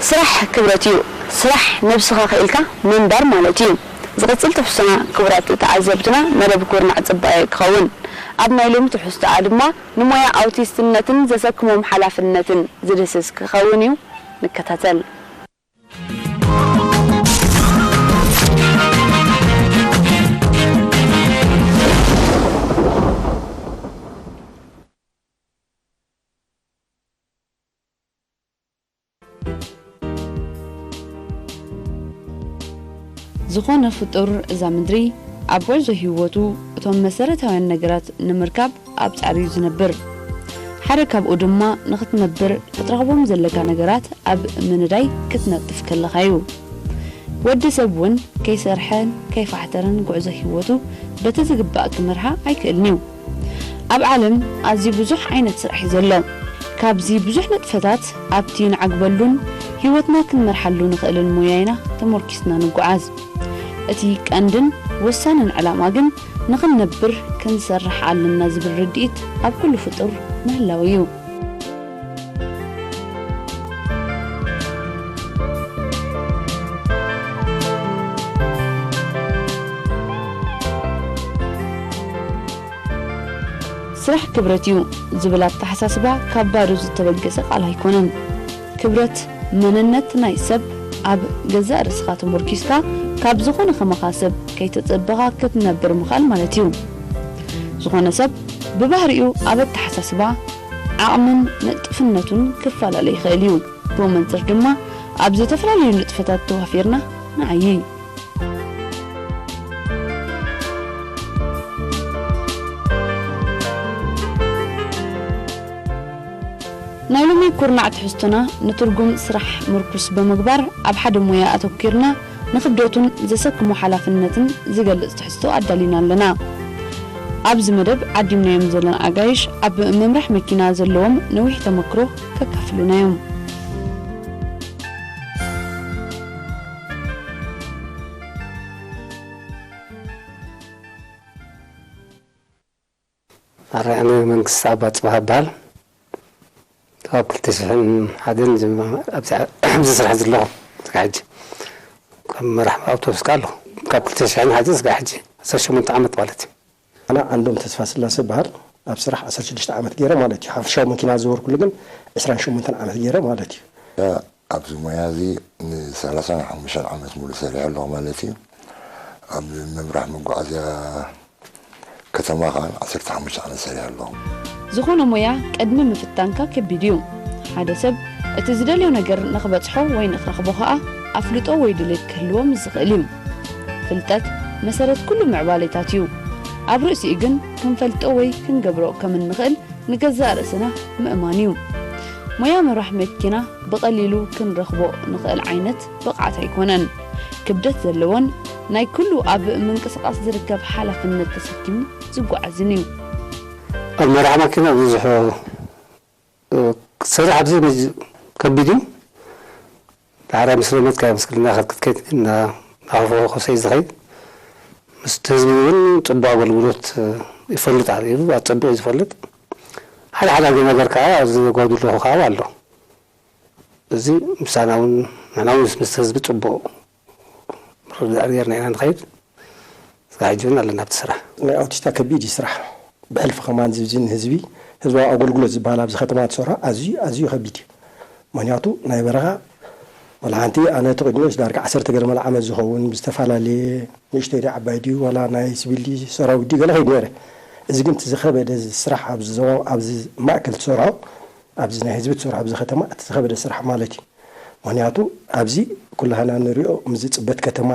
ስራሕ ክብረት እዩ። ስራሕ ነብስኻ ክኢልካ ምንባር ማለት እዩ። ዝቕጽል ትሕዝቶና ክቡራት ተዓዘብትና መደብ ኩርናዕ ጽባኤ ክኸውን። ኣብ ናይ ሎሚ ትሕዝቶኣ ድማ ንሞያ ኣውቲስትነትን ዘሰክሞም ሓላፍነትን ዝድህስስ ክኸውን እዩ። ንከታተል። ዝኾነ ፍጡር እዛ ምድሪ ኣብ ጉዕዞ ህይወቱ እቶም መሰረታውያን ነገራት ንምርካብ ኣብ ጻዕሪ እዩ ዝነብር። ሓደ ካብኡ ድማ ንኽትነብር ክትረኽቦም ዘለካ ነገራት ኣብ ምንዳይ ክትነጥፍ ከለኻ እዩ። ወዲ ሰብ እውን ከይሰርሐን ከይፋሕተረን ጉዕዞ ህይወቱ በቲ ዝግባእ ክመርሓ ኣይክእልን እዩ። ኣብ ዓለም ኣዝዩ ብዙሕ ዓይነት ስራሕ እዩ ዘሎ። ካብዚ ብዙሕ ንጥፈታት ኣብቲ ንዓግበሉን ህይወትና ክንመርሓሉ ንኽእልን ሞያ ኢና ተሞርኪስና ንጓዓዝ። እቲ ቀንድን ወሳንን ዕላማ ግን ንኽንነብር ክንሰርሕ ኣለና ዝብል ርድኢት ኣብ ኩሉ ፍጡር ምህላው እዩ። ስራሕ ክብረት እዩ ዝብል ኣተሓሳስባ ካብ ባዶ ዝተበገሰ ቃል ኣይኮነን። ክብረት መንነት ናይ ሰብ ኣብ ገዛእ ርእስኻ ተሞርኪስካ ካብ ዝኾነ ከማኻ ሰብ ከይተጸበኻ ክትነብር ምኽኣል ማለት እዩ። ዝኾነ ሰብ ብባህሪኡ ኣብ ኣተሓሳስባ፣ ዓቕምን ንጥፍነቱን ክፈላለ ይኽእል እዩ። ብኡ መንጽር ድማ ኣብ ዝተፈላለዩ ንጥፈታት ተዋፊርና ንዓይይ። ናይ ሎሚ ኩርናዕ ትሕዝቶና ንትርጉም ስራሕ ምርኩስ ብምግባር ኣብ ሓደ ሞያ ኣተኲርና ንኽብደቱን ዘሰክሞ ሓላፍነትን ዝገልጽ ትሕዝቶ ኣዳሊና ኣለና። ኣብዚ መደብ ዓዲምናዮም ዘለና ኣጋይሽ ኣብ ምምራሕ መኪና ዘለዎም ነዊሕ ተመክሮ ከካፍሉና እዮም። ኣርኣያነ መንግስቲ ኣባ ጽባህ እበሃል። ካብ ክልተ ሽሕን ሓደን ጀሚረ ኣብዚ ኣብዚ ስራሕ ዘለኹ እስካብ ሕጂ። ካብ መራሕ ኣውቶቡስ ከኣ ኣለኹ። ካብ ክልተ ሽሕን ሓደን እስካብ ሕጂ ዓሰርተ ሸሞንተ ዓመት ማለት እዩ። ኣነ ዓንዶም ተስፋ ስላሴ እበሃል። ኣብ ስራሕ ዓሰርተ ሽዱሽተ ዓመት ገይረ ማለት እዩ። ሓፈሻዊ መኪና ዝዘወርኩሉ ግን ዕስራን ሸሞንተን ዓመት ገይረ ማለት እዩ። ኣብዚ ሞያ እዚ ንሰላሳን ሓሙሽተን ዓመት ሙሉእ ሰሪሐ ኣለኹ ማለት እዩ። ኣብ ምምራሕ መጓዓዝያ ከተማ ኸኣ ዓሰርተ ሓሙሽተ ዓመት ሰሪሐ ኣለኹ። ዝኾነ ሞያ ቅድሚ ምፍታንካ ከቢድ እዩ። ሓደ ሰብ እቲ ዝደልዮ ነገር ንኽበጽሖ ወይ ንኽረኽቦ ኸኣ ኣፍልጦ ወይ ድሌት ክህልዎ ምስ ዝኽእል እዩ። ፍልጠት መሰረት ኩሉ ምዕባሌታት እዩ። ኣብ ርእሲኡ ግን ክንፈልጦ ወይ ክንገብሮ ከም እንኽእል ንገዛእ ርእስና ምእማን እዩ። ሞያ ምምራሕ መኪና ብቐሊሉ ክንረኽቦ ንኽእል ዓይነት ብቕዓት ኣይኮነን። ክብደት ዘለዎን ናይ ኩሉ ኣብ ምንቅስቓስ ዝርከብ ሓላፍነት ተሰኪሙ ዝጓዓዝን እዩ። ኣብ መራሕ መኪና ብዙሕ፣ እ፣ ክትሰርሕ ኣብዚ መጅ-፣ ከቢድ እዩ። ዳሕራይ ምስ ለመድካዮ ምስ ክልና ክትከይድ ግን እና-፣ እናኸፈኸፈ እዩ ዝኸይድ። ምስቲ ህዝቢ እውን ጽቡቕ ኣገልግሎት፣ እ፣ ይፈልጥ ኣሎ። ህዝቢ ኣጸቢቑ እዩ ዝፈልጥ። ሓደ ሓደ ነገር ከዓ ኣብዚ ዘጓድሎ ከዓ ኣሎ። እዚ ምሳና እውን ንሕና እውን ምስ ህዝቢ ጽቡቕ ምርድዳእ ጌርና ኢና ንኸይድ። እስካብ ሕጂ እውን ኣለና ኣብቲ ስራሕ። ናይ ኣውቲስታ ከቢድ እዩ ስራሕ። ብሕልፊ ከማን ዝብዚ ንህዝቢ፣ ህዝባዊ ኣገልግሎት ዝበሃል ኣብዚ ከተማ ትሰርሖ ኣዝዩ፣ ኣዝዩ ከቢድ እዩ። ምኽንያቱ ናይ በረኻ ወላ ሓንቲ ኣነ ተቐዲሞስ ዳርጋ ዓሰርተ ገለ መለ ዓመት ዝኸውን ብዝተፈላለየ ንእሽተይ ድዩ ዓባይ ድዩ ዋላ ናይ ሲቪል ድዩ ሰራዊት ድዩ ገለ ከይድ ነይረ። እዚ ግን እቲ ዝኸበደ ስራሕ ኣብዚ ዞባ ኣብዚ ማእከል ትሰርሖ ኣብዚ ናይ ህዝቢ ትሰርሖ ኣብዚ ከተማ እቲ ዝኸበደ ስራሕ ማለት እዩ። ምኽንያቱ ኣብዚ ኩላህና ንሪኦ ምስዚ ጽበት ከተማ፣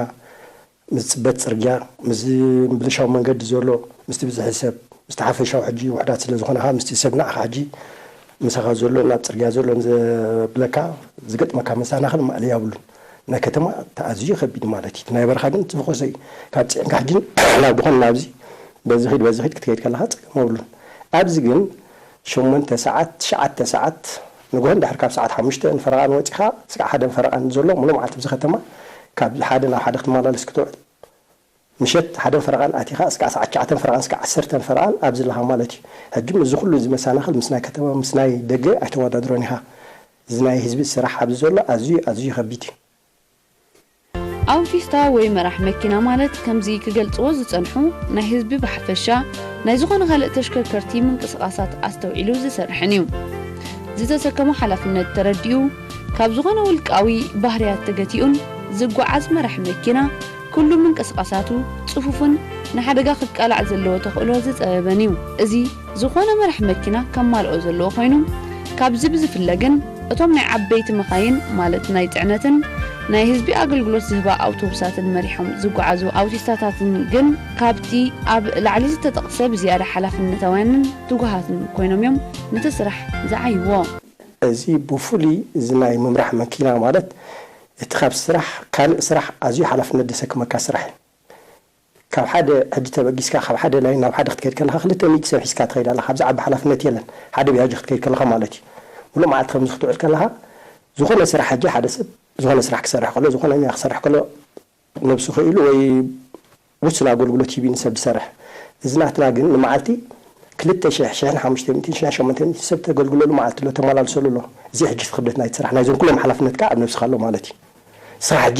ምስ ጽበት ጽርግያ፣ ምስዚ ምብልሻው መንገዲ ዘሎ፣ ምስቲ ብዝሒ ሰብ፣ ምስቲ ሓፈሻዊ ሕጂ ውሑዳት ስለ ዝኾንኻ፣ ምስቲ ሰብ ንዓኻ ሕጂ ምሳኻ ዘሎ ናብ ጽርግያ ዘሎ ንዘብለካ ዝገጥመካ መሰናኽል ማእለያ የብሉን። ናይ ከተማ ተኣዝዩ ከቢድ ማለት እዩ። እቲ ናይ በረኻ ግን ትፍኾሰ እዩ። ካብ ጽዒንካ ሕጂ ናብ ዝኾነ ናብዚ በዚ ኺድ በዚ ኺድ ክትከይድ ከለኻ ጸገም የብሉን። ኣብዚ ግን ሸሞንተ ሰዓት፣ ትሽዓተ ሰዓት፣ ንግሆ እንድሕር ካብ ሰዓት ሓሙሽተ ፈረቓን ወጺኻ፣ ስጋዕ ሓደ ፈረቓን ዘሎ፣ ሙሉእ መዓልቲ ኣብዚ ከተማ፣ ካብ ሓደ ናብ ሓደ ክትመላለስ ክትውዕል፣ ምሸት ሓደ ፈረቓን ኣቲኻ፣ ስጋዕ ሰዓት ትሽዓተ ፈረቓን፣ ስጋዕ ዓሰርተ ፈረቓን ኣብዚ ኣለኻ ማለት እዩ። ሕጂ፣ እዚ ኩሉ እዚ መሰናኽል ምስ ናይ ከተማ፣ ምስ ናይ ደገ ኣይተወዳድሮን ኢኻ። እዚ ናይ ህዝቢ ስራሕ ኣብዚ ዘሎ ኣዝዩ ኣዝዩ ከቢድ እዩ። ኣውቲስታ ወይ መራሕ መኪና ማለት ከምዚ ክገልጽዎ ዝጸንሑ ናይ ህዝቢ ብሓፈሻ ናይ ዝኾነ ካልእ ተሽከርከርቲ ምንቅስቓሳት ኣስተውዒሉ ዝሰርሕን እዩ። ዝተሰከሞ ሓላፍነት ተረዲኡ ካብ ዝኾነ ውልቃዊ ባህርያት ተገቲኡን ዝጓዓዝ መራሕ መኪና ኩሉ ምንቅስቓሳቱ ጽፉፍን ንሓደጋ ክቃላዕ ዘለዎ ተኽእሎ ዝጸበበን እዩ። እዚ ዝኾነ መራሕ መኪና ከማልኦ ዘለዎ ኮይኑ ካብዚ ብዝፍለ ግን እቶም ናይ ዓበይቲ መኻይን ማለት ናይ ጽዕነትን ናይ ህዝቢ ኣገልግሎት ዝህባ ኣውቶቡሳትን መሪሖም ዝጓዓዙ ኣውቲስታታትን ግን ካብቲ ኣብ ላዕሊ ዝተጠቕሰ ብዝያዳ ሓላፍነታውያንን ትጉሃትን ኮይኖም እዮም ነቲ ስራሕ ዝዓይዎ። እዚ ብፍሉይ እዚ ናይ ምምራሕ መኪና ማለት እቲ ካብ ስራሕ ካልእ ስራሕ ኣዝዩ ሓላፍነት ዘሰክመካ ስራሕ እዩ። ካብ ሓደ ሕጂ ተበጊስካ ካብ ሓደ ላይን ናብ ሓደ ክትከይድ ከለኻ ክልተ ሚእቲ ሰብ ሒዝካ ትኸይድ ኣለኻ። ኣብዚ ዓቢ ሓላፍነት የለን። ሓደ ቢያጆ ክትከይድ ከለኻ ማለት እዩ። ሙሉእ መዓልቲ ከምዚ ክትውዕል ከለኻ ዝኾነ ስራሕ ሕጂ ሓደ ሰብ ዝኾነ ስራሕ ክሰርሕ ከሎ ዝኾነ ሚያ ክሰርሕ ከሎ ነብሱ ክኢሉ ወይ ውሱን ኣገልግሎት ሂቡ ንሰብ ዝሰርሕ። እዚ ናትና ግን ንመዓልቲ ክልተ ሽሕ፣ ሽሕን ሓሙሽተ ሚእትን፣ ሽሕን ሸሞንተ ሚእትን ሰብ ተገልግለሉ መዓልቲ ኣሎ፣ ተመላልሰሉ ኣሎ። እዚ ሕጂ እቲ ክብደት ናይቲ ስራሕ ናይዞም ኩሎም ሓላፍነትካ ኣብ ነብስኻ ኣሎ ማለት እዩ። ንስኻ ሕጂ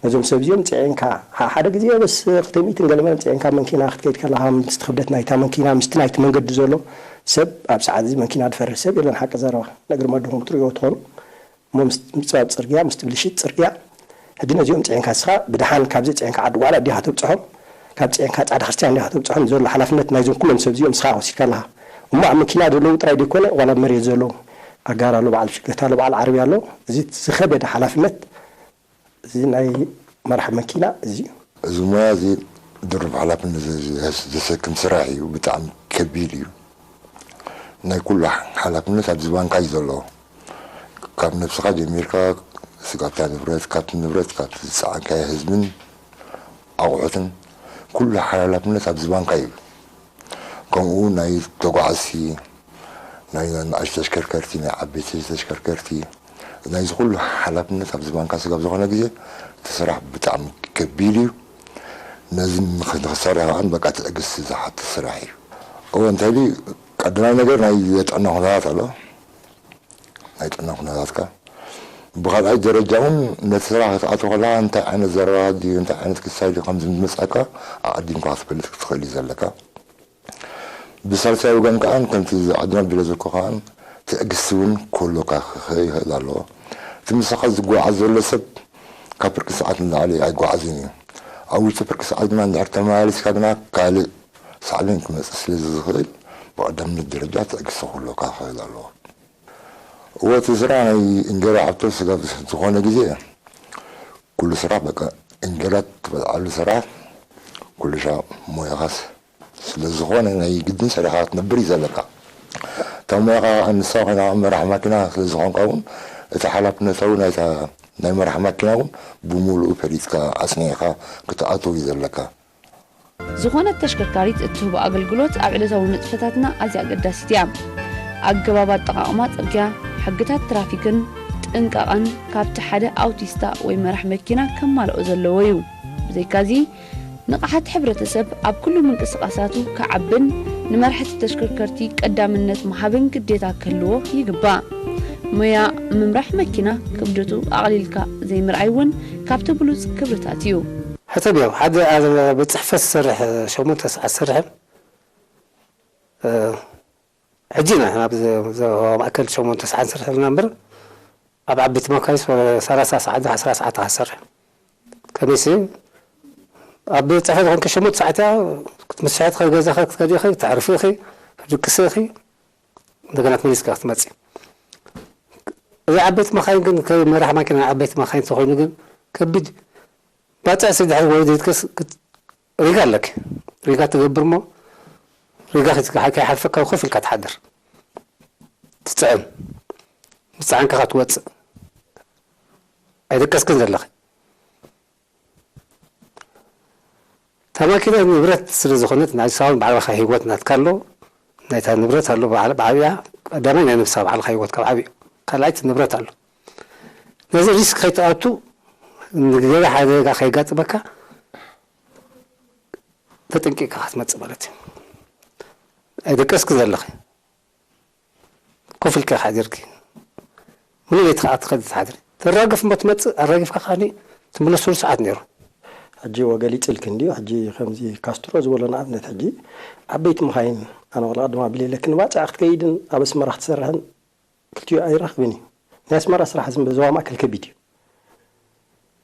ነዞም ሰብ እዚኦም ጽዒንካ፣ ሓ- ሓደ ግዜ በስ ክልተ ሚእትን ገለ መለም ጽዒንካ መንኪና ክትከይድ ከለኻ ምስቲ ክብደት ናይታ መንኪና ምስቲ ናይቲ መንገዲ ዘሎ ሰብ ኣብ ሰዓት እዚ መንኪና ዝፈርህ ሰብ የለን። ሓቂ ዘረባ ነግሪ መድኹም ትርእዮ ትኾኑ እሞ ምስ ምጽባብ ጽርግያ ምስቲ ብልሽት ጽርግያ ሕጂ ነዚኦም ጽዒንካ ንስኻ ብድሓን ካብዚ ጽዒንካ ዓዲ ጓዕላ ዲኻ ተብጽሖም ካብ ጽዒንካ ጻዕዳ ክርስትያን ዲኻ ተብጽሖም ዘሎ ሓላፍነት ናይዞም ኩሎም ሰብ እዚኦም ንስኻ ወሲድካ ኣለኻ። እሞ ኣብ መኪና ዘለዉ ጥራይ ዘይኮነ ዋላ ኣብ መሬት ዘለዉ ኣጋር ኣሎ፣ በዓል ብሽክለታ ኣሎ፣ በዓል ዓረብያ ኣሎ። እዚ ዝኸበደ ሓላፍነት እዚ ናይ መራሒ መኪና እዚ እዩ። እዚ ሞያ እዚ ድሩብ ሓላፍነት ዘ- ዘ- ዘሰክም ስራሕ እዩ። ብጣዕሚ ከቢድ እዩ። ናይ ኩሉ ሓላፍነት ኣብ ዝባንካ እዩ ዘሎ። ካብ ነብስኻ ጀሚርካ ስጋብታ ንብረት፣ ካብቲ ንብረት፣ ካብቲ ዝፀዓንካዮ ህዝብን ኣቑሑትን ኩሉ ሓላፍነት ኣብ ዝባንካ እዩ። ከምኡ ናይ ተጓዓዝቲ፣ ናይ ንኣሽቱ ተሽከርከርቲ፣ ናይ ዓበይቲ ተሽከርከርቲ፣ ናይዚ ኩሉ ሓላፍነት ኣብ ዝባንካ ስጋብ ዝኾነ ግዜ እቲ ስራሕ ብጣዕሚ ከቢድ እዩ። ነዚ ንኽ- ንኽሰርሕ ከዓ በቃ ትዕግስቲ ዝሓትት ስራሕ እዩ። እወ እንተሊ ቀዳማይ ነገር ናይ የጥዕና ኩነታት ኣሎ። ናይ ጥዕና ኩነታትካ ብኻልኣይ ደረጃ እውን ነቲ ስራሕ ክትኣትው ከለካ እንታይ ዓይነት ዘረባ ድዩ እንታይ ዓይነት ክሳይ ድዩ ከም ዝመፅኣካ ኣቐዲምካ ክትፈልጥ ክትኽእል እዩ ዘለካ። ብሳልሳይ ወገን ከዓ ከምቲ ዓድና ብለ ዝኮ ከዓ ትዕግስቲ እውን ክህሎካ ክኸ- ይኽእል ኣለዎ። እቲ ምሳኻ ዝጓዓዝ ዘሎ ሰብ ካብ ፍርቂ ሰዓት ንላዕሊ ኣይጓዓዝን እዩ። ኣብ ውሽጢ ፍርቂ ሰዓት ድማ እንድሕር ተመላሊስካ ግና ካልእ ሳዕቤን ክመፅእ ስለ ዝኽእል ብቐዳምነት ደረጃ ትዕግስቲ ክህሎካ ክኽእል ኣለዎ። እወ እቲ ስራሕ ናይ እንጀራ ሃብቶ ስጋብ ዝኾነ ግዜ ኩሉ ስራሕ በቃ እንጀራ ትበልዓሉ ስራሕ ኩሉ ሻ ሞያኻስ ስለ ዝኾነ ናይ ግድን ሰሪኻ ክትነብር እዩ ዘለካ። እታ ሞያኻ ኣንሳ ኮይና መራሕ ማኪና ስለ ዝኾንካ እውን እቲ ሓላፍነታዊ ናይታ ናይ መራሕ ማኪና እውን ብሙሉኡ ፈሊጥካ ኣፅኒዕኻ ክትኣትው እዩ ዘለካ። ዝኾነት ተሽከርካሪት እትህቦ ኣገልግሎት ኣብ ዕለታዊ ንጥፈታትና ኣዝያ ኣገዳሲት እያ። ኣገባብ ኣጠቓቕማ ጽርግያ፣ ሕግታት ትራፊክን ጥንቃቐን ካብቲ ሓደ ኣውቲስታ ወይ መራሕ መኪና ከማልኦ ዘለዎ እዩ። ብዘይካዚ፣ ንቕሓት ሕብረተሰብ ኣብ ኩሉ ምንቅስቓሳቱ ክዓብን ንመራሕቲ ተሽከርከርቲ ቀዳምነት ምሃብን ግዴታ ክህልዎ ይግባእ። ሞያ ምምራሕ መኪና ክብደቱ ኣቕሊልካ ዘይምርኣይ እውን ካብቲ ብሉጽ ክብርታት እዩ። ሕሰብ እዮም ሓደ ኣብ ቤት ፅሕፈት ዝሰርሕ ሸሞንተ ሰዓት ዝሰርሕን ሕጂ ኢና ናብ ማእከል ሸሞንተ ሰዓት ንሰርሕ ዘለና እምበር ኣብ ዓበይቲ መካይስ ሰላሳ ሰዓት ዓስራ ሰዓት ትሰርሕ ከመይሲ ኣብ ቤት ፅሕፈት ኮንከ ሸሞንተ ሰዓት እያ ክትምስሐት ከገዛኸ ክትከዲኸ ክትዕርፍኺ ክትድቅስኺ እንደገና ተመሊስካ ክትመፅእ እዚ ዓበይቲ መካይን ግን ከ- መራሕ ማኪና ዓበይቲ መካይን ተኮይኑ ግን ከቢድ ባፅዕ ስድሕር ወይ ዘይትከስ ክት- ሪጋ ኣለክ ሪጋ ትገብር ሞ ሪጋ ከይትካ- ከይሓልፈካ ኮፍ ኢልካ ትሓድር ትፅዕን ምስ ፀዓንካ ክትወፅእ ኣይደቀስክን ዘለኺ እታ ማኪና ንብረት ስለ ዝኾነት ናይ ሳውን ባዕልኻ ህይወት ናትካ ኣሎ ናይታ ንብረት ኣሎ ብዓል- ብዓብያ ቀዳማይ ናይ ነብሳ ባዕልኻ ህይወት ካብ ዓብዩ ካልኣይቲ ንብረት ኣሎ ነዚ ሪስክ ከይትኣቱ ንገለ ሓደጋ ከይጋጥመካ ተጠንቂቕካ ክትመፅእ ማለት እዩ ኣይደቀስክ ዘለኺ ኮፍ ኢልካ ሓዲርኪ ሙሉ ለይቲ ከዓ ትኸድ ትሓድር። ተራግፍ እሞ ትመፅእ፣ ኣራጊፍካ ከዓ ትምለሰሉ ሰዓት ነይሩ። ሕጂ ወገሊፅልክ እንድዩ። ሕጂ ከምዚ ካስትሮ ዝበሎ ንኣብነት፣ ሕጂ ዓበይቲ መኻይን፣ ኣነ ዋላ ቅድማ ቢለለክ፣ ንባፅዕ ክትከይድን ኣብ ኣስመራ ክትሰርሕን ክልቲኡ ኣይራኽብን እዩ። ናይ ኣስመራ ስራሕ ዝም ዞባ ማእከል ከቢድ እዩ።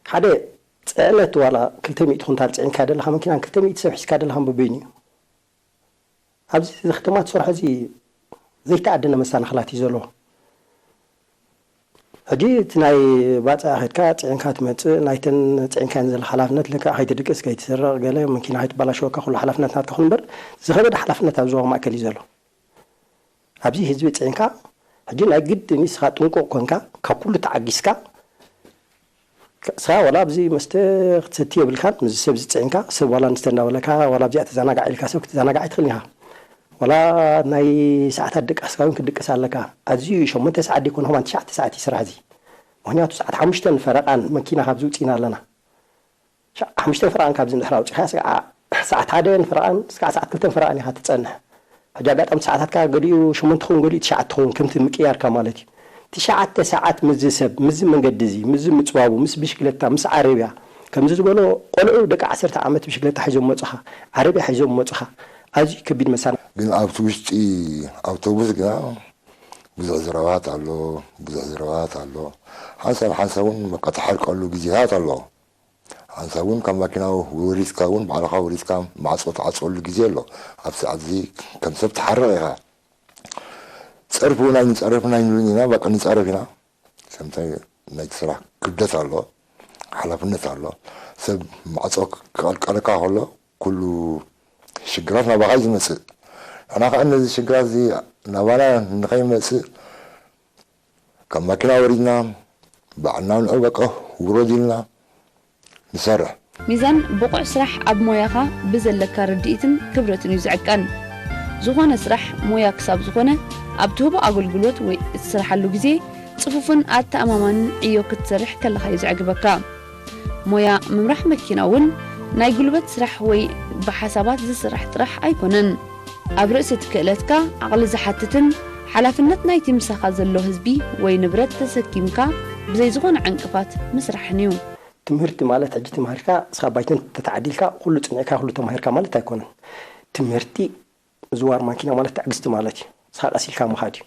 ሓደ ፅዕነት ዋላ ክልተ ሚእቲ ኩንታል ፅዒንካ ደለኻ መኪናን ክልተ ሚእቲ ሰብ ሒዝካ ደለኻን በበይኑ እዩ። ኣብዚ እዚ ከተማ ትሰርሖ እዚ ዘይተኣደነ መሰናኽላት እዩ ዘለዎ። ሕጂ እቲ ናይ ባፅዕ ከድካ ፅዒንካ ትመፅእ፣ ናይተን ፅዒንካየን ዘለኻ ሓላፍነት፣ ልክዕ ከይትድቅስ፣ ከይትስረቕ፣ ገለ መኪና ከይትባላሸወካ፣ ኩሉ ሓላፍነት ናትካ ኩን እምበር፣ ዝኸበደ ሓላፍነት ኣብ ዞባ ማእከል እዩ ዘሎ። ኣብዚ ህዝቢ ፅዒንካ፣ ሕጂ ናይ ግድን ንስኻ ጥንቁቕ ኮንካ፣ ካብ ኩሉ ተዓጊስካ፣ ንስኻ ዋላ ኣብዚ መስተ ክትሰቲ የብልካን፣ ምስዚ ሰብ ዝፅዒንካ፣ ሰብ ዋላ ንስተ እንዳበለካ፣ ዋላ ኣብዚኣ ተዘናጋዕ ኢልካ ሰብ ክትዘናጋዕ ኣይትኽእልን ኢኻ። ዋላ ናይ ሰዓታት ድቃስካ እውን ክትድቅስ ኣለካ። ኣዝዩ ሸሞንተ ሰዓት ደይኮነ ከማን ትሽዓተ ሰዓት እዩ ስራሕ እዚ። ምኽንያቱ ሰዓት ሓሙሽተን ፈረቓን መኪና ካብዚ ውፂና ኣለና። ሸ-፣ ሓሙሽተን ፈረቓን ካብዚ እንድሕር ኣውፂኻ፣ ስጋዕ ሰዓት ሓደን ፈረቓን፣ ስጋዕ ሰዓት ክልተን ፈረቓን ኢኻ ትጸንሕ። ሕጂ ኣጋጣሚ ሰዓታትካ ገሊኡ ሸሞንተ ክኸውን፣ ገሊኡ ትሽዓተ ክኸውን፣ ከምቲ ምቅያርካ ማለት እዩ። ትሽዓተ ሰዓት ምስዚ ሰብ፣ ምስዚ መንገዲ እዚ፣ ምስዚ ምጽዋቡ፣ ምስ ብሽክለታ፣ ምስ ዓረብያ፣ ከምዚ ዝበሎ ቆልዑ ደቂ ዓሰርተ ዓመት ብሽክለታ ሒዞም መጹኻ፣ ዓረብያ ሒዞም መጹኻ። ኣዝዩ ከቢድ መሳና። ግን ኣብቲ ውሽጢ ኣውቶቡስ ግና ብዙሕ ዘረባታት ኣሎ፣ ብዙሕ ዘረባታት ኣሎ። ሓንሳብ ሓንሳብ እውን በቃ ትሓርቀሉ ግዜታት ኣሎ። ሓንሳብ እውን ካብ ማኪና ወሪድካ እውን ባዕልኻ ወሪድካ ማዕጾ ትዓጽወሉ ግዜ ኣሎ። ኣብ ሰዓት እዚ ከም ሰብ ትሓርቕ ኢኻ። ጸርፊ እውን ኣይንጸረፍን ኣይንብልን ኢና፣ በቃ ንጸረፍ ኢና። ሰምታይ ናይቲ ስራሕ ክብደት ኣሎ፣ ሓላፍነት ኣሎ። ሰብ ማዕጾ ክቐልቀለካ ከሎ ኩሉ ሽግራት ናባኻ እዩ ዝመጽእ። ንሕና ከኣ ነዚ ሽግራት እዚ ናባና ንኸይመጽእ ካብ ማኪና ወሪድና ባዕልና ንዑ በቃ ውረድ ኢልና ንሰርሕ። ሚዛን፣ ብቑዕ ስራሕ ኣብ ሞያኻ ብዘለካ ርድኢትን ክብረትን እዩ ዝዕቀን። ዝኾነ ስራሕ ሞያ ክሳብ ዝኾነ፣ ኣብ ትህቦ ኣገልግሎት ወይ እትሰርሓሉ ግዜ ጽፉፍን ኣተኣማማንን ዕዮ ክትሰርሕ ከለኻ እዩ ዘዕግበካ። ሞያ ምምራሕ መኪና እውን ናይ ጉልበት ስራሕ ወይ ብሓሳባት ዝስራሕ ጥራሕ ኣይኮነን። ኣብ ርእሲ እቲ ክእለትካ፣ ዓቕሊ ዝሓትትን ሓላፍነት ናይቲ ምሳኻ ዘሎ ህዝቢ ወይ ንብረት ተሰኪምካ ብዘይ ዝኾነ ዕንቅፋት ምስራሕን እዩ። ትምህርቲ ማለት ሕጂ ተማሂርካ ንስኻ ባይተን ተተዓዲልካ ኩሉ ጽኒዕካ ኩሉ ተማሂርካ ማለት ኣይኮነን። ትምህርቲ ምዝዋር ማኪና ማለት ትዕግስቲ ማለት እዩ። ንስኻ ቀስ ኢልካ ምኻድ እዩ።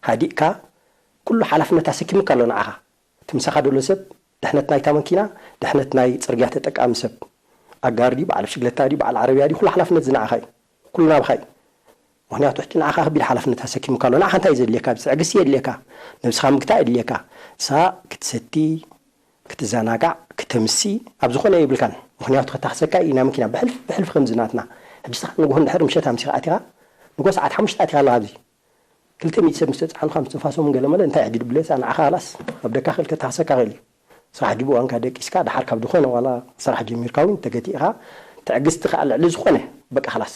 ሃዲእካ ኩሉ ሓላፍነት ኣሰኪሙካ ኣሎ ንዓኻ። እቲ ምሳኻ ዘሎ ሰብ ድሕነት ናይታ መኪና፣ ድሕነት ናይ ጽርግያ ተጠቃሚ ሰብ፣ ኣጋሪ ድዩ፣ በዓል ብሽግለታ ድዩ፣ በዓል ዓረብያ ድዩ፣ ኩሉ ሓላፍነት እዚ ንዓኻ እዩ። ኩሉ ናባኻ እዩ። ምኽንያቱ ሕጂ ንዓኻ ከቢድ ሓላፍነት ኣሰኪሙካ ኣሎ። ንዓኻ እንታይ እዩ ዘድልየካ? ትዕግስቲ የድልየካ፣ ነብስኻ ምግታእ የድልየካ። ንስኻ ክትሰቲ፣ ክትዘናጋዕ፣ ክተምሲ ኣብ ዝኾነ የብልካን። ምኽንያቱ ከታኽሰካ እዩ ናይ መኪና ብሕልፊ ብሕልፊ ከምዚ ናትና። ሕጂ ንስኻ ንግሆ እንድሕር ምሸት ኣምሲኻ ኣቲኻ፣ ንግሆ ሰዓት ሓሙሽተ ኣቲኻ ኣለኻ ኣብዚ። ክልተ ሚእቲ ሰብ ምስ ተጻዕኑኻ ምስ ትንፋሶምን ገለ መለ እንታይ ሕጂ ድብለሳ ንዓኻ ኻላስ ኣብ ደካ ክእል ከታኽሰካ ክእል እዩ። ስራሕ ሕጂ ብእዋንካ ደቂስካ ደሓር ካብ ዝኾነ ዋላ ስራሕ ጀሚርካ እውን ተገቲእኻ ትዕግስቲ ከኣ ልዕሊ ዝኾነ በቃ ኻላስ።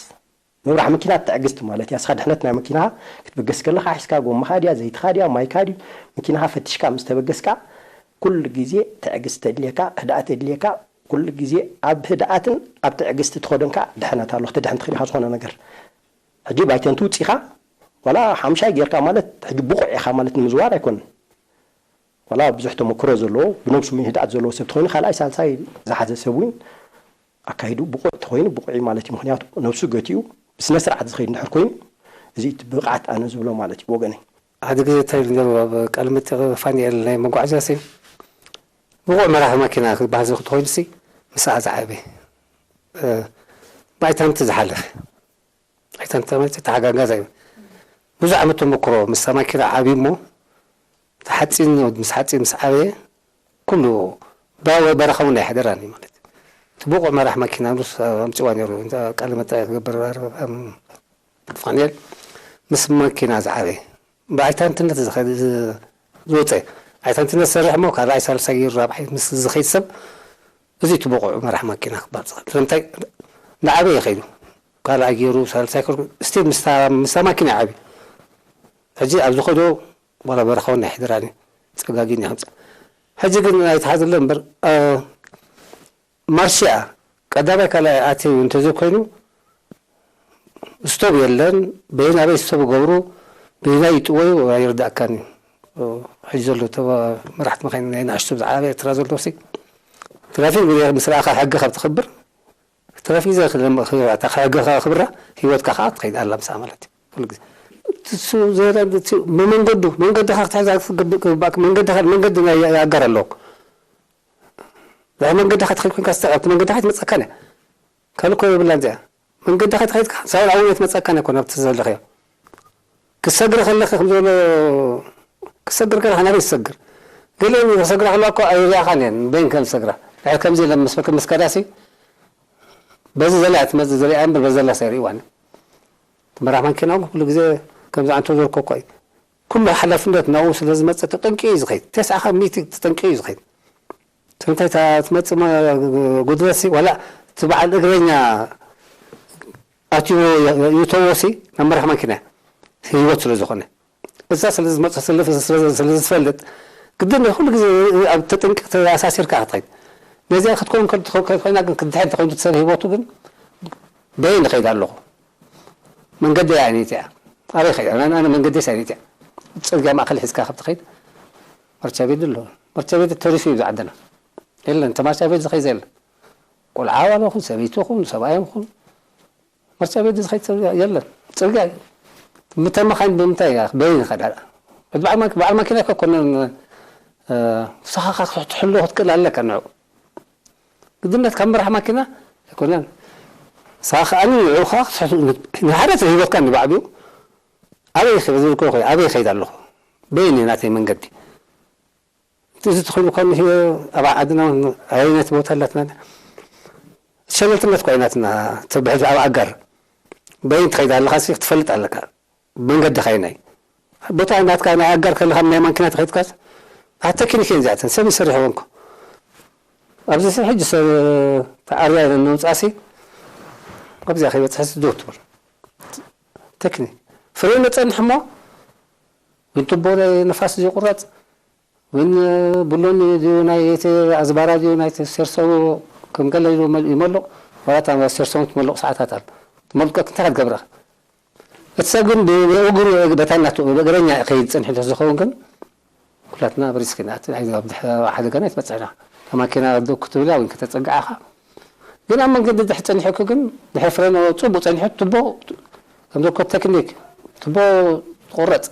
ምብራህ መኪና ትዕግስቲ ማለት እያ። ንስኻ ድሕነት ናይ መኪናኻ ክትብገስ ከለኻ ሒዝካ ጎማኻ ድያ፣ ዘይትኻ ድያ፣ ማይካ ድዩ፣ መኪናኻ ፈቲሽካ ምስ ተበገስካ ኩሉ ግዜ ትዕግስቲ ተድልየካ፣ ህድኣት ተድልየካ። ኩሉ ግዜ ኣብ ህድኣትን ኣብ ትዕግስቲ ትኸዶን ከኣ ድሕነት ኣሎ። ክትድሕን ትኽእል ኢኻ ዝኾነ ነገር። ሕጂ ባይተን ትውጺኻ ዋላ ሓምሻይ ጌርካ ማለት ሕጂ ብቑዕ ኢኻ ማለት ንምዝዋር ኣይኮነን። ዋላ ብዙሕ ተመክሮ ዘለዎ ብነብሱ እውን ህድኣት ዘለዎ ሰብ ተኾይኑ ካልኣይ ሳልሳይ ዝሓዘ ሰብ እውን ኣካይዱ ብቑዕ ተኾይኑ ብቑዕ እዩ ማለት እዩ። ምኽንያቱ ነብሱ ገቲኡ ብስነ ስርዓት ዝኸይድ እንድሕር ኮይኑ እዚ እቲ ብቕዓት ኣነ ዝብሎ ማለት እዩ ብወገነይ። ሓደ ግዜ እንታይ ኢሉ ነይሩ ኣብ ቃለ መጠይቕ ፋኒኤል ናይ መጓዓዝያ ሲ ብቑዕ መራሒ ማኪና ክበሃል ዝኽእል ተኾይኑ ሲ ምስኣ ዝዓበየ፣ እ፣ ብኣይታንቲ ዝሓለፈ ኣይታንቲ ማለት ተሓጋጋዛይ ብዙሕ ዓመት ተመክሮ ምስታ ማኪና ዓብዩ እሞ እቲ ሓፂን ምስ ሓፂን ምስ ዓበየ ኩሉ ብራወ በረኻ እውን ኣይሕደራን እዩ ማለት እዩ። እቲ ብቑዕ መራሕ ማኪና ንስ ኣምፅዋ ነይሩ እንተ ቃለ መጠይቕ ክገብር ፋንኤል ምስ ማኪና ዝዓበየ ብኣይታንትነት ዝኸ-፣ ዝ-፣ ዝወፀ ኣይታንትነት ዝሰርሕ እሞ ካልኣይ ሳልሳይ ገይሩ ራብዓይ ምስ ዝኸይድ ሰብ እዚ እቲ ብቑዕ መራሕ ማኪና ክበሃል ዝኽእል። ስለምንታይ ንዓበየ ከይዱ ካልኣይ ገይሩ ሳልሳይ ከይዱ ስቲል ምስታ፣ ምስታ ማኪና ዓብዩ። ሕጂ ኣብ ዝኸዶ ዋላ በረኻ እውን ኣይሕድራን እዩ። ጸጋጊን እዩ ከምጽእ። ሕጂ ግን ኣይትሓዝለ እምበር፣ እ፣ ማርሽኣ ቀዳማይ ካልኣይ ኣትዩ እንተዘይኮይኑ ስቶብ የለን። በየናበይ ስቶብ ገብሩ፣ በየናይ ይጥወዩ ኣይርዳእካን እዩ። ሕጂ ዘሎ ተባ መራሕቲ መኻይን ናይ ንኣሽቱ ዝዓበየ ኤርትራ ዘሎ ሲ ትራፊክ ምስ ረኣኻ ሕጊ ካብ ትኽብር ትራፊክ ዘ ሕጊ ከኽብራ ህይወትካ ከዓ ትኸይድ ኣላ ምሳኣ ማለት እዩ። ኩሉ ግዜ እሱ ዘረድ እቲ ብመንገዱ መንገድኻ ክትሕዛ ክትግብእ ክግባእክ መንገድኻ መንገዲ ናይ ኣጋር ኣለዎ። ድሕሪ መንገድኻ ትኸይድ ኮንካ ስተዕ ኣብቲ መንገድኻ ኣይትመፀካን እያ። ካልእ እኮ የብላን እዚኣ። መንገድኻ ትኸይድካ ሳውል ኣውን ኣይትመፀካን እኮ ናብቲ ዘለኽዮ። ክሰግር ከለኻ ከም ዝበሎ ክሰግር ከለኻ ናበይ ትሰግር? ገለ ክሰግራ ከለዋ እኮ ኣይሪኣኻን እየን በይን ከም ዝሰግራ። ድሕሪ ከምዚ ኢለን ምስ በልክ ምስ ከዳሲ በዚ ዘላ እያ ትመፅእ ዝሪኣ እምበር በዚ ዘላ ኣይሪእዋን። ትመራሕ ማኪና እውን ኩሉ ግዜ ከምዚ ኣንቶ ዘልኮ እኮ እዩ። ኩሉ ሓላፍነት ናብኡ ስለ ዝመፀ ተጠንቂቑ እዩ ዝኸይድ። ተስዓኻ ሚእቲ ተጠንቂቑ እዩ ዝኸይድ። ስለምንታይ እታ ትመፅእ መ- ጉድለትሲ ዋላ እቲ በዓል እግረኛ ኣትዎ ይእተዎሲ ናብ መራሕ ማኪና ህይወት ስለ ዝኾነ እዛ ስለ ዝመፀ ስለ ስለ ዝፈልጥ ግድን ኩሉ ግዜ ኣብ ተጠንቀቕ ተኣሳሲርካ ክትኸይድ ነዚኣ ክትከውን ከ- ክትከውን ኮይና ግን ክድሕር ተኮይኑ ሰብ ህይወቱ ግን በይን ይኸይድ ኣለኹ። መንገዲ ኣይነት እያ ኣበይ ኸይድ ኣነ ኣነ መንገዲ ኣይነት እያ። ፅርግያ ማእኸል ሒዝካ ካብ ትኸይድ ማርቻ ቤት ኣሎ። ማርቻ ቤት ተሪፉ እዩ ዝዓደና የለን። እቲ ማርቻ ቤት ዝኸይድ የለን። ቆልዓ ዋላ ይኹን ሰበይቲ ይኹን ሰብኣይ ይኹን ማርቻ ቤት ዝኸይድ ሰብ የለን። ፅርግያ እዩ። ምተን መኻይን ብምንታይ እያ በይን ይኸዳ? በዓል ማኪ- በዓል ማኪና እኮ ኮነ ንስኻ ትሕልዎ ክትክእል ኣለካ ንዑ ግድነት ካብ ምራሕ ማኪና ኣይኮነን። ንስኻ ከኣ ንዑ ከኣ ክትሕል ንሓደ ህይወትካ ንባዕሉ ኣበይ ይኸ- ዝብል እኮ ይኸ- ኣበይ ይኸይድ ኣለኹ በይን ናተይ መንገዲ እቲ እዚ ተኾይኑ እኳ እንሄ ኣብ ዓድና እውን ኣበይነት ቦታ ኣላትና ሸለልትነት እኳ ኢናትና ትብሕል ኣብ ኣጋር በይን ትኸይድ ኣለኻ ሲ ክትፈልጥ ኣለካ። መንገዲ ኸይናይ ቦታ ናትካ ናይ ኣጋር ከለኻ ናይ ማንኪና ተኸይድካስ ኣተኪኒክ እየን እዚኣተን ሰብ ይሰርሕዎ እንኮ ኣብዚ ሰብ ሕጂ ሰብ ተዓርያ ኢለን ነውፃሲ ኣብዚኣ ከይበፅሐስ ደው ትብል ተክኒ ፍሬ ነፀንሕ እሞ ግን ቱቦ ናይ ነፋስ ዘይቁረፅ ግን ብሎኒ ድዩ ናይ እቲ ኣዝባራ ድዩ ናይ ሴርሶ ከም ገለ ኢሉ ይመልቕ ዋላ እታ ሴርሶ ትመልቕ ሰዓታት ኣሎ ትመልቀክ እንታይ ክትገብራ እቲ ሰብ ግን ብእግሩ በታ ናቱ ብእግረኛ ከይድ ፀንሑ ዝኸውን ግን ኩላትና ኣብ ሪስክ ኢና እቲ ናይ ኣብ ድሕ- ኣብ ሓደጋና ይትበፅሕና ማኪና ደው ክትብላ ወይ ከተፀግዓኻ ግን ኣብ መንገዲ ድሕ ፀኒሑክ ግን ድሕሪ ፍረን ፅቡቅ ፀኒሑ ቱቦ ከም ዘኮ ተክኒክ ቱቦ ትቆረፅ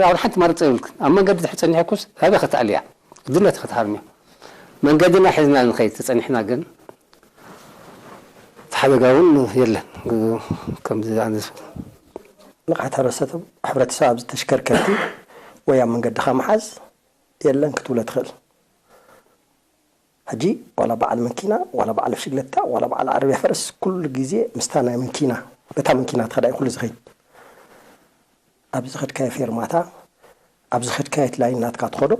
ኣብ ሓንቲ ማርፀ ይብልክ ኣብ መንገዲ ድሕ ፀኒሕኩስ ኣበይ ከተኣልያ ግድነት ከተሃርምዮ መንገድና ሒዝና ንኸይድ ተፀኒሕና ግን እቲ ሓደጋ እውን የለን ከምዚ ኣነ ንቕሓት ሕብረተሰብ ሕብረተሰብ ኣብዚ ተሽከርከርቲ ወይ ኣብ መንገድኻ ምሓዝ የለን ክትብሎ ትኽእል። ሕጂ ዋላ በዓል መኪና ዋላ በዓል ብሽግለታ ዋላ በዓል ዓረብያ ፈረስ ኩሉ ግዜ ምስታ ናይ መኪና በታ መኪና ትኸዳ እዩ ኩሉ ዝኸይድ። ኣብ ዝኸድካዮ ፌርማታ ኣብ ዝኸድካዮ እቲ ላይን ናትካ ትኸዶ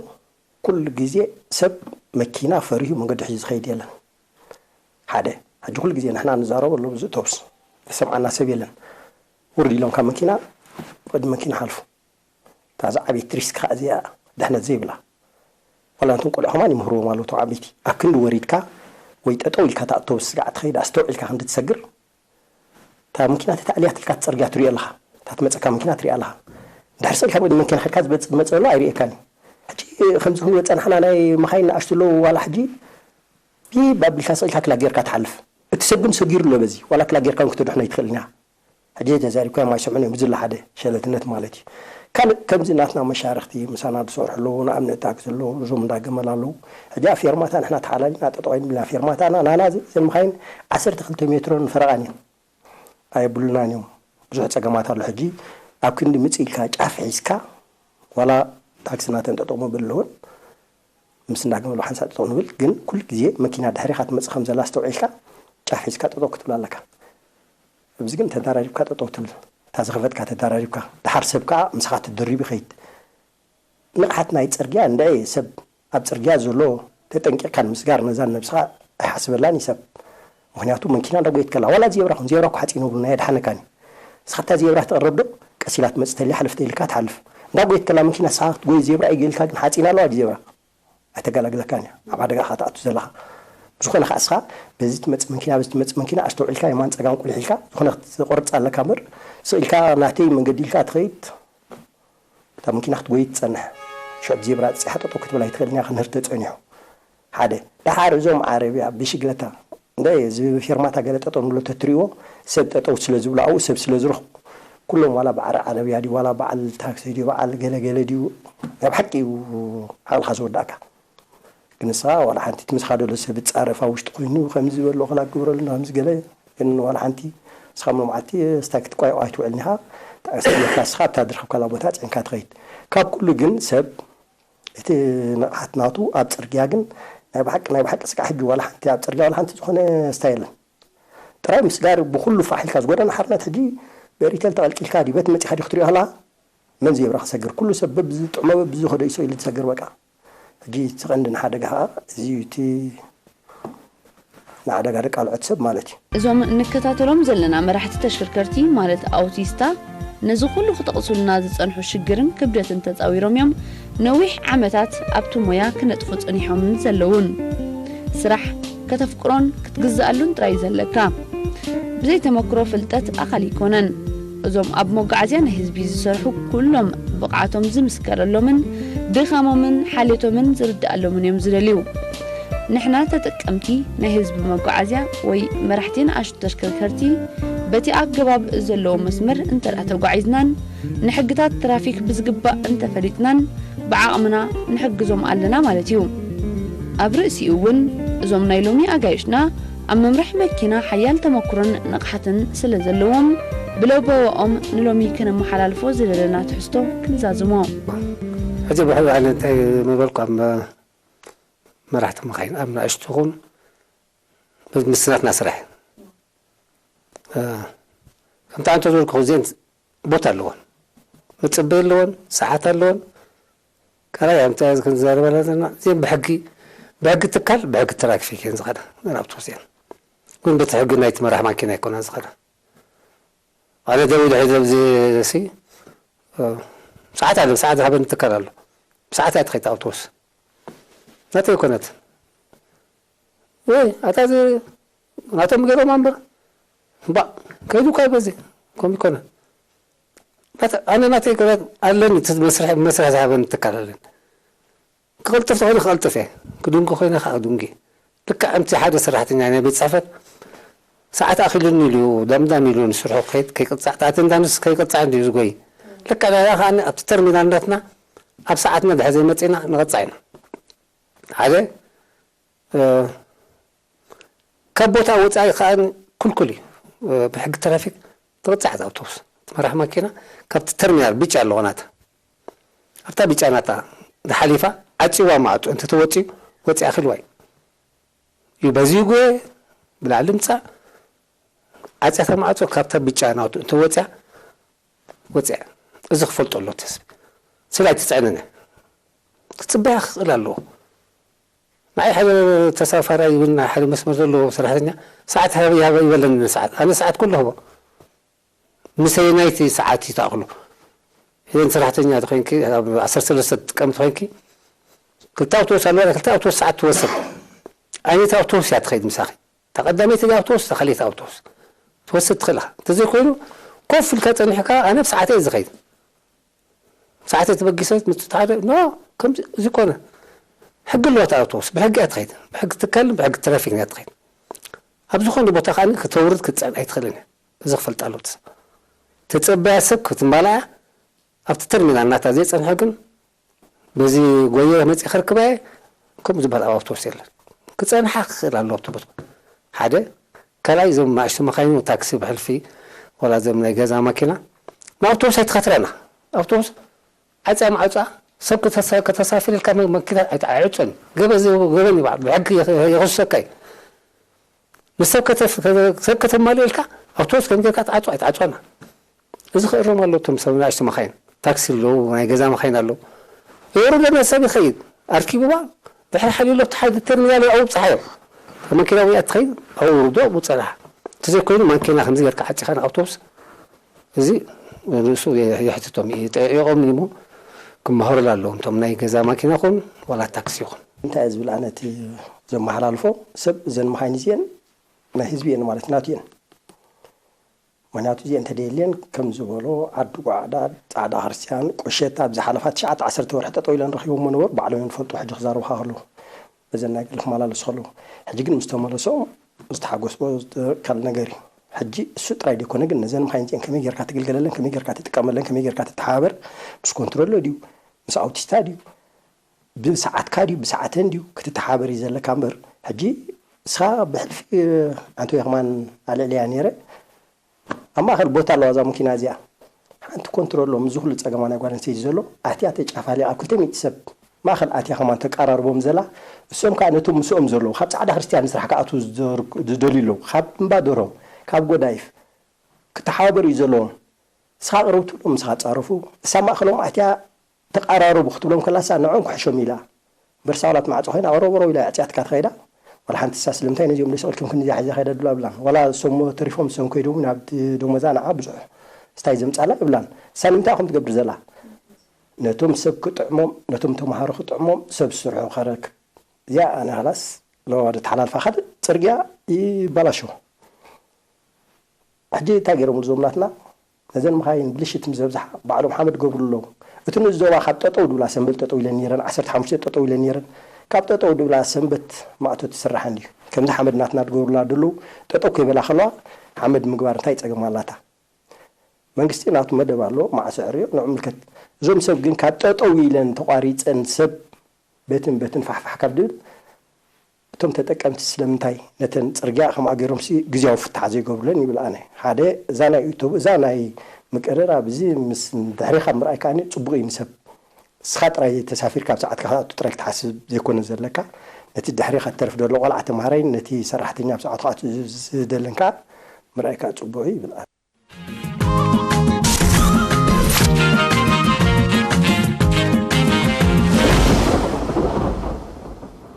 ኩሉ ግዜ ሰብ መኪና ፈሪሁ መንገዲ ሒዙ ዝኸይድ የለን። ሓደ ሕጂ ኩሉ ግዜ ንሕና ንዛረበሎም እዚ ቶብስ ዝሰምዓና ሰብ የለን። ውርድ ኢሎም ካብ መኪና ብቕድሚ መኪና ሓልፉ። እታ ዝዓበየት ሪስክ ከዓ እዚኣ ድሕነት ዘይብላ። ዋላ ነቶም ቆልዑ ከማን ይምህርዎም ኣለዉ እቶም ዓበይቲ። ኣብ ክንዲ ወሪድካ ወይ ጠጠው ኢልካ እታ ኣውቶቡስ ስጋዕ ትኸይድ ኣስተውዒልካ ክንዲ ትሰግር እታ መኪና ተታዕልያ ትልካ ትፅርግያ ትሪኦ ኣለኻ። እታ ትመፀካ መኪና ትሪኣ ኣለኻ። እንድሕር ስእልካ ብቅድሚ መኪና ከድካ ዝመፅእ ዝመፅእ ዘሎ ኣይርእየካን እዩ። ሕጂ ከምዚ ክንብል ፀናሕና ናይ መኻይን ንኣሽቱ ኣለዉ ዋላ ሕጂ ቢብ ኣቢልካ ስቕ ኢልካ ክላክ ጌርካ ትሓልፍ። እቲ ሰብ ግን ሰጊሩ ኣሎ በዚ። ዋላ ክላክ ጌርካ እውን ክተድሕኖ ኣይትኽእልን ኢኻ። ሕጂ ተዛሪብካዮም ኣይሰምዑን እዮም። እዚ ኣሎ ሓደ ሸለልትነት ማለት እዩ። ካልእ ከምዚ ናትና መሻርኽቲ ምሳና ዝሰርሑ ኣለዉ። ንኣብነት ታክሲ ኣለዉ፣ እዞም እንዳ ገመል ኣለዉ። ሕጂ ኣብ ፌርማታ ንሕና ተሓላሊና ጠጠው ኣይንብልን። ኣብ ፌርማታና ናና እዘን መኻይን ዓሰርተ ክልተ ሜትሮን ፈረቓን እየን። ኣየብሉናን እዮም። ብዙሕ ጸገማት ኣሎ። ሕጂ ኣብ ክንዲ ምጽእ ኢልካ ጫፍ ሒዝካ ዋላ ታክሲ ናተን ጠጠው መበል ኣለወን። ምስ እንዳገመሉ ሓንሳእ ጠጠው ንብል ግን ኩሉ ግዜ መኪና ድሕሪኻ ትመጽእ ከም ዘላ ኣስተውዒልካ ጫፍ ሒዝካ ጠጠው ክትብል ኣለካ። ኣብዚ ግን ተዳራሪብካ ጠጠው ትብል እታ ዝኸፈትካ ተዳራሪብካ ድሓር ሰብ ከዓ ምሳኻ ተደሪቡ ይኸይድ። ንቕሓት ናይ ጽርግያ እንድዒ ሰብ ኣብ ጽርግያ ዘሎ ተጠንቂቕካ ንምስጋር ነዛን ነብስኻ ኣይሓስበላን እዩ ሰብ። ምኽንያቱ መኪና እንዳጎየት ከላ ዋላ ዜብራ ኹን ዜብራ እኮ ሓፂን ብሉ ናይ ኣድሓነካን እዩ። ንስኻ እታ ዜብራ ትቕረብ ዶ ቀስ ኢላ ትመፅእ ተልያ ሓለፍ ተይልካ ትሓልፍ። እንዳጎየት ከላ መኪና ንስኻ ክትጎይ ዜብራ እዩ ገይልካ ግን ሓፂን ኣለዋ ዲ ዜብራ ኣይተገላግለካን እያ። ኣብ ሓደጋ ኢኻ ትኣቱ ዘለኻ። ብዝኾነ ከዓ እስኻ በዚ ትመፅእ መኪና በዚ ትመፅእ መኪና ኣስተውዒልካ የማን ፀጋም ቁሊሕ ኢልካ ዝኾነ ክትቆርፅ ኣለካ እምበር ስቕ ኢልካ ናተይ መንገዲ ኢልካ ትኸይድ እታ መኪና ክትጎይ ትጸንሕ። ሽዑ ዜብራ ኣጽጺሓ ጠጠው ክትብል ኣይትኽእልን እያ፣ ክንህር ተጸኒሑ። ሓደ። ደሓር እዞም ዓረብያ ብሽግለታ፣ እንደ እዚ ፌርማታ ገለ ጠጠው ንብሎ ተትሪእዎ፣ ሰብ ጠጠው ስለ ዝብሉ፣ ኣብኡ ሰብ ስለ ዝረኽቡ፣ ኩሎም ዋላ በዓል ዓረብያ ድዩ፣ ዋላ በዓል ታክሲ ድዩ፣ በዓል ገለ ገለ ድዩ፣ ናይ ብሓቂ እዩ ዓቕልኻ ዝወዳእካ። ግን ንሳ ዋላ ሓንቲ እቲ ምስኻ ደሎ ሰብ ይጻረፍ፣ ኣብ ውሽጢ ኮይኑ ከምዚ ዝበሎ ክላ ክግብረሉ ከምዚ ገለ፣ ግን ዋላ ሓንቲ ንስኻ ሎምዓቲ ስታ ክትቋየቑ ኣይትውዕልን ኢኻ። ጠቐስ ኢልካ ንስኻ ኣብታ ዝረኸብካላ ቦታ ጽዕንካ ትኸይድ። ካብ ኩሉ ግን ሰብ እቲ ንቕሓት ናቱ ኣብ ጽርግያ ግን ናይ ብሓቂ፣ ናይ ብሓቂ ስጋዕ ሕጂ ዋላ ሓንቲ ኣብ ጽርግያ ዋላ ሓንቲ ዝኾነ ስታ የለን። ጥራይ ምስጋር ብኹሉ ፋሕ ኢልካ ዝጎደና ሓርነት ሕጂ በሪተል ተቐልቂልካ ድዩ ቤት መጺኻ ድዩ ክትሪኦ ከለኻ መን ዜብራ ክሰግር? ኩሉ ሰብ በብዝጥዕሞ በብዝኸዶ ኢሶ ኢሉ ዝሰግር በቃ። ሕጂ እቲ ቀንዲ ንሓደጋ ኸኣ እዚ እዩ፣ እቲ ንሓደጋ ደቃልዖ እቲ ሰብ ማለት እዩ። እዞም እንከታተሎም ዘለና መራሕቲ ተሽከርከርቲ ማለት ኣውቲስታ ነዚ ኩሉ ክጠቕሱልና ዝጸንሑ ሽግርን ክብደትን ተጻዊሮም እዮም ነዊሕ ዓመታት ኣብቲ ሞያ ክነጥፉ ጸኒሖምን ዘለውን። ስራሕ ከተፍቅሮን ክትግዝኣሉን ጥራይ እዩ ዘለካ። ብዘይ ተመክሮ ፍልጠት ኣኻል ኣይኮነን። እዞም ኣብ መጓዓዝያ ናይ ህዝቢ ዝሰርሑ ኩሎም ብቕዓቶም ዝምስከረሎምን ድኻሞምን ሓልዮቶምን ዝርድኣሎምን እዮም ዝደልዩ። ንሕና ተጠቀምቲ ናይ ህዝቢ መጓዓዝያ ወይ መራሕቲ ንኣሽቱ ተሽከርከርቲ በቲ ኣገባብ ዘለዎ መስመር እንተ ደኣ ተጓዒዝናን ንሕግታት ትራፊክ ብዝግባእ እንተ ፈሊጥናን ብዓቕምና ንሕግዞም ኣለና ማለት እዩ። ኣብ ርእሲኡ እውን እዞም ናይ ሎሚ ኣጋይሽና ኣብ ምምራሕ መኪና ሓያል ተመኩሮን ንቕሓትን ስለ ዘለዎም ብለበወኦም ንሎሚ ከነመሓላልፎ ዝደለና ትሕዝቶ ክንዛዝሞ። ሕጂ ብሕብሪ ኣነ እንታይ ምበልኩ ኣብ መራሕቲ መኻይን ኣብ ንኣሽቱ ይኹን ምስናትና ስራሕ ከምቲ ኣንተ ዝበልኩ እዚአን ቦታ ኣለወን፣ መጸበይ ኣለወን፣ ሰዓት ኣለወን። ካልኣይ ከምቲ ክንዛረበላ ዘለና እዚአን ብሕጊ ብሕጊ ትካል ብሕጊ ትራፊክ እየን ዝኸዳ ናብቲ ውፅአን ግን በቲ ሕጊ ናይቲ መራሕ ማኪና ኣይኮና ዝኸዳ ኣነ ደው ኢለ ሕዚ ኣብዚ ሲ ሰዓት ኣለ ሰዓት ዝሃበኒ ትካል ኣሎ ሰዓት እያ ትኸይድ ኣውቶቡስ ናተይ ኣይኮነትን ወይ ኣታ ናቶም ገይሮም ኣምበር እባ ከይዱ እኳ በዚ ከም ይኮነ ኣነ ናተይ ገለ ኣለኒ እቲ መስርሕ መስርሕ ዝሃበኒ ትካል ኣለኒ ክቕልጥፍ ተኮይነ ክቐልጥፍ እየ ክድንጉ ኮይነ ከዓ ድንጉ ልክዕ ከምቲ ሓደ ሰራሕተኛ ናይ ቤት ፅሕፈት ሰዓት ኣኺሉኒ ኢሉ ደምዳም ኢሉ ንስርሑ ክኸይድ ከይቅፃዕ እቲ ኣተንዳንስ ከይቅፃዕ እንድዩ ዝጎይ ልክዕ ናይዛ ከዓ ኣብቲ ተርሚናል ናትና ኣብ ሰዓትና ድሕር ዘይመፂና ንቐፃዕ ኢና ሓደ ካብ ቦታ ወፃኢ ከዓ ክልኩል እዩ ብሕጊ ትራፊክ ትቕፃዕ እዛ ኣውቶቡስ እቲ መራሕ ማኪና ካብቲ ተርሚናል ብጫ ኣለዎ ናታ ኣብታ ብጫ ናታ ዝሓሊፋ ዓፂዋ ማዕፆ እንተተወፂኡ ወፂኣ ክልዋ እዩ እዩ በዚ ጉየ ብላዕሊ ምፃእ ዓፅያታ ማዕፆ ካብታ ብጫ ናቱ እንተወፅያ ወፅያ እዚ ክፈልጦ ኣሎ እቲ ህዝቢ ስለ ኣይትፅዕንን ክትፅበያ ክኽእል ኣለዎ ንዓይ ሓደ ተሳፋራይ እውን ናይ ሓደ መስመር ዘለዎ ሰራሕተኛ ሰዓት ሃበ ይሃበ ይበለኒ ሰዓት ኣነ ሰዓት ኩሉ ህቦ ምሰየናይቲ ሰዓት እዩ ተኣኽሎ እዘን ሰራሕተኛ ተኮይንኪ ኣብ ዓሰርተ ሰለስተ ትጥቀም ተኮይንኪ ክልተ ኣውቶቡስ ኣለዋ ክልተ ኣውቶቡስ ሰዓት ትወስድ ዓይነት ኣውቶቡስ እያ ትኸይድ ምሳኺ እታ ቀዳመይቲ እያ ኣውቶቡስ እታ ካልኣይቲ ኣውቶቡስ ትወስድ ትኽእል ኢኻ እንተዘይኮይኑ ኮፍ ኢልካ ፀኒሕካ ኣነ ብሰዓት እየ ዝኸይድ ሰዓት ተበጊሰ ምስ ሓደ ኖ ከምዚ እዚ ኮነ ሕጊ ኣለዋ እታ ኣውቶቡስ ብሕጊ እያ ትኸይድ ብሕጊ ትካልን ብሕጊ ትራፊክን እያ ትኸይድ ኣብ ዝኾነ ቦታ ከዓ ከተውርድ ክትፀን ኣይትኽእልን እያ እዚ ክፈልጥ ኣለዎ እቲ ሰብ ተፀበያ ሰብ ክትማልኣ ኣብቲ ተርሚናል ናታ ዘይፀንሐ ግን በዚ ጎየ መፂ ከርክባ እየ ከምኡ ዝበሃል ኣብ ኣውቶቡስ የለን ክፀንሓ ክኽእል ኣለዎ እቲ ቦታ ሓደ ካልኣይ እዞም ንኣሽቱ መኻይን ታክሲ ብሕልፊ ዋላ እዞም ናይ ገዛ ማኪና ንኣውቶቡስ ኣይትኸትረና ኣውቶቡስ ዓፅያ ማዕፃ ሰብ ከተሳፍር ኢልካ መኪና ኣይትዓዕፅን ገበን ገበን ይበሃል ብሕጊ የኽስሰካ እዩ ንሰብ ከተማልኦ ኢልካ ኣውቶቡስ ከም ጌርካ ትዓፅዋ ኣይትዓፅዋና እዚ ክእረም ኣሎ እቶም ሰብ ንኣሽቱ መኻይን ታክሲ ኣለዉ ናይ ገዛ መኻይን ኣለዉ የውርደና ሰብ ይኸይድ ኣርኪብዋ ድሕሪ ሓሊሎ እቲ ሓደ ተርሚናል ኣብኡ ብፅሓዮ መኪና ውያ ትኸይድ ኣብኡ ውርዶ ኣብኡ ፀናሕ እንተዘይኮይኑ ማኪና ከምዚ ጌርካ ዓፂኻ ንኣውቶቡስ እዚ ንሱ የሕትቶም እዩ ጠቂቖም እሞ ክመሃሩላ ኣለዎም እቶም ናይ ገዛ ማኪና ኹን ዋላ ታክሲ ይኹን እንታይ ዝብል ኣነ እቲ ዘመሓላልፎ ሰብ እዘን መኻይን እዚአን ናይ ህዝቢ እየን ማለት ናቱ እየን ምክንያቱ እዚአ እንተደየልየን ከም ዝበሎ ዓዲ ጓዕዳ ፃዕዳ ክርስቲያን ቁሸት ኣብ ዝሓለፋ ትሽዓተ ዓሰርተ ወርሒ ጠጠው ኢለን ረኪቦሞ ነበሩ። ባዕሎም እዮም ዝፈልጡ። ሕጂ ክዛረቡካ ከለዉ በዘን ናይ ገለ ክመላለሱ ከለዉ ሕጂ ግን ምስ ተመለሶም ዝተሓጎስቦ ካልእ ነገር እዩ። ሕጂ እሱ ጥራይ ደይኮነ ግን ነዘን መካይን እዚአን ከመይ ጌርካ ትግልገለለን፣ ከመይ ጌርካ ትጥቀመለን፣ ከመይ ጌርካ ትተሓባበር፣ ምስ ኮንትሮሎ ድዩ፣ ምስ ኣውቲስታ ድዩ፣ ብሰዓትካ ድዩ ብሰዓተን ድዩ ክትተሓባበር እዩ ዘለካ እምበር ሕጂ እስኻ ብሕልፊ ኣንተ ወይ ከማን ኣልዕልያ ነይረ ኣብ ማእኸል ቦታ ኣለዋ እዛ መኪና እዚኣ ሓንቲ ኮንትሮሎ ምስዚ ኩሉ ፀገማ ናይ ጓል ኣንስተይቲ ዘሎ ኣትያ ተጫፋሊ ኣብ ክልተ ሚእቲ ሰብ ማእኸል ኣትያ ከማን ተቀራርቦም ዘላ እሶም ከዓ ነቶም ምስኦም ዘለዉ ካብ ፃዕዳ ክርስትያን ስራሕ ክኣትዉ ዝደልዩ ኣለዉ ካብ እምባደሮም ካብ ጎዳይፍ ክተሓባበሩ እዩ ዘለዎም እስኻ ቅረብ ትብሎም ምስኻ ፃረፉ እሳ ማእኸሎም ኣትያ ተቓራረቡ ክትብሎም ከላሳ ንዕኦም ክሕሾም ኢላ በርሳ ዋላ ትማዕፆ ኮይና ሮቦሮ ኢላ ኣፅያትካ ትኸይዳ ዋላ ሓንቲ ሳ ስለምንታይ ነዚኦም ደስ ቅልኩም ክንዚያ ሒዛ ከይዳ ድላ ብላን ዋላ እሶሞ ተሪፎም እሶም ከይዶም ናብ ደሞዛ ንዓ ብዙሕ ስታይ ዘምፃላ ይብላን እሳ ንምንታይ ከም ትገብር ዘላ ነቶም ሰብ ክጥዕሞም ነቶም ተምሃሮ ክጥዕሞም ሰብ ስርሑ ከረክብ እዚኣ ኣነ ላስ ለዋደ ተሓላልፋ ካልእ ፅርግያ ይባላሾ ሕጂ እንታይ ገይሮምሉ እዞም ናትና ነዘን መኻይን ብልሽት ምስ ዘብዝሓ ባዕሎም ሓመድ ገብሩ ኣለዉ እቲ ንእስ ዞባ ካብ ጠጠው ድብላ ሰንበት ጠጠው ኢለን ነይረን ዓሰርተ ሓሙሽተ ጠጠው ኢለን ነይረን ካብ ጠጠው ድብላ ሰንበት ማእቶ ትስራሐን እዩ ከምዚ ሓመድ ናትና ትገብሩላ ደለዉ ጠጠው ከይበላ ከለዋ ሓመድ ምግባር እንታይ ፀገም ኣላታ መንግስቲ ናቱ መደብ ኣለዎ ማዕሶ ዕርዮ ንዕምልከት እዞም ሰብ ግን ካብ ጠጠው ኢለን ተቋሪፀን ሰብ በትን በትን ፋሕፋሕ ካብ ድብል እቶም ተጠቀምቲ ስለምንታይ ነተን ፅርግያ ከምኣ ገይሮም ሲ ግዜያዊ ፍታሕ ዘይገብሩለን ይብል ኣነ ሓደ እዛ ናይ ዩቱብ እዛ ናይ ምቅርራብ እዚ ምስ ድሕሪኻ ምርኣይ ከዓኒ ፅቡቅ እዩ ንሰብ እስኻ ጥራይ ተሳፊርካ ኣብ ሰዓትካ ክትኣቱ ጥራይ ክትሓስብ ዘይኮነ ዘለካ ነቲ ድሕሪኻ ትተርፍ ዘሎ ቆልዓ ተምሃራይ ነቲ ሰራሕተኛ ኣብ ሰዓቱ ክትኣቱ ዝደልን ከዓ ምርኣይ ከዓ ፅቡቅ እዩ ይብል ኣነ